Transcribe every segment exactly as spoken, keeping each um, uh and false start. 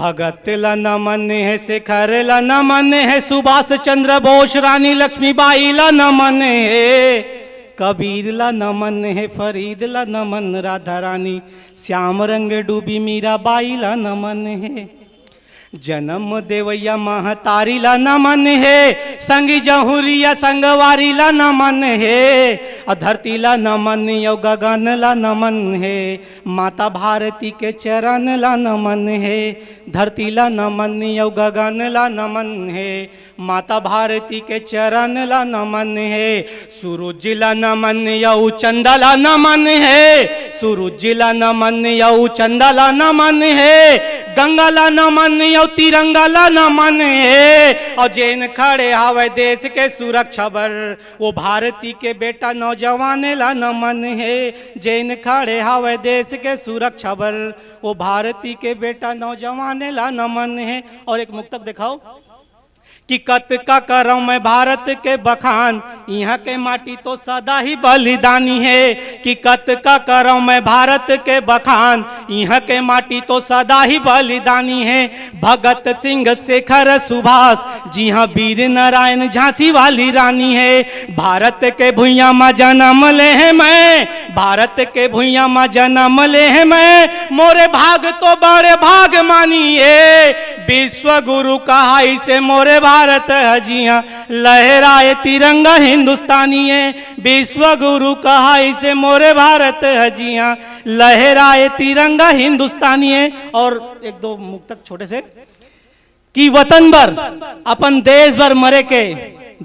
भगत ला नमन हे, शेखर ला नमन हे, सुभाष चंद्र बोस, रानी लक्ष्मीबाई ला नमन हे, कबीर ला नमन हे, फरीद ला नमन, राधा रानी, श्याम रंग डूबी, मीराबाई ला नमन हे। जनम देवैया महतारी ला नमन हे, संगी जहुरिया संगवारी ला नमन हे, अउ धरती ला नमन अउ गगन ला नमन हे, माता भारती के चरण ला नमन हे। धरती ला नमन अउ गगन ला नमन हे, माता भारती के चरण ला नमन हे। सूरज ला नमन अउ चंदा ला नमन हे, सूरज ला नमन अउ चंदा ला नमन हे, गंगा ला नमन अउ तिरंगा ला नमन हे, अउ जेन खड़े हावय देश के सुरक्षा बर, वो भारती के बेटा नौजवान ला नमन हे। जेन खड़े हावय देश के सुरक्षा बर, वो भारती के बेटा नौजवान ला नमन हे। और एक मुक्तक देखाओ कि कतका करौं मैं भारत के बखान, इहाँ के माटी तो सदा ही बलिदानी हे। कि कतका करौं मैं भारत के बखान, इहाँ के माटी तो सदा ही बलिदानी हे। भगत सिंह, शेखर, सुभाष, जिहाँ वीर नारायण झांसी वाली रानी हे। भारत के भुइयां म जनम ले हे मैं, भारत के भुइयां म जनम ले हे मैं, मोरे भाग तो बड़े भाग मानी हे। विश्व गुरु कहाइसे मोरे भारत ह जिहाँ, लहराए तिरंगा हिंदुस्तानी हे। विश्व गुरु कहाइसे मोरे भारत ह जिहाँ, लहराए तिरंगा हिंदुस्तानी हे। और एक दो मुक्तक छोटे से, कि वतन बर, अपन देश बर मरे के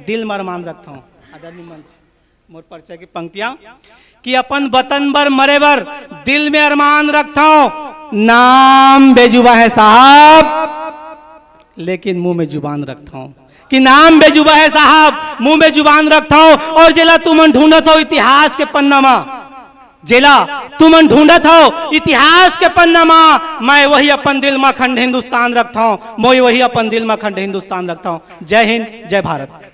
दिल म अरमान रखथौं। आदरणीय मंच, मोर परिचय की पंक्तियां, कि अपन वतन बर मरे बर दिल में अरमान रखथौं, नाम बेजुबा है साहब, लेकिन मुंह में जुबान रखथौं। कि नाम बेजुबा है साहब, मुंह में जुबान रखथौं। और जेला तुमन ढूंढत हो इतिहास के पन्ना मा, जेला तुमन ढूंढत हो इतिहास के पन्ना मा, मैं वही अपन दिल मा अखंड हिंदुस्तान रखथौं, मैं वही अपन दिल मा अखंड हिंदुस्तान रखथौं। जय हिंद, जय भारत।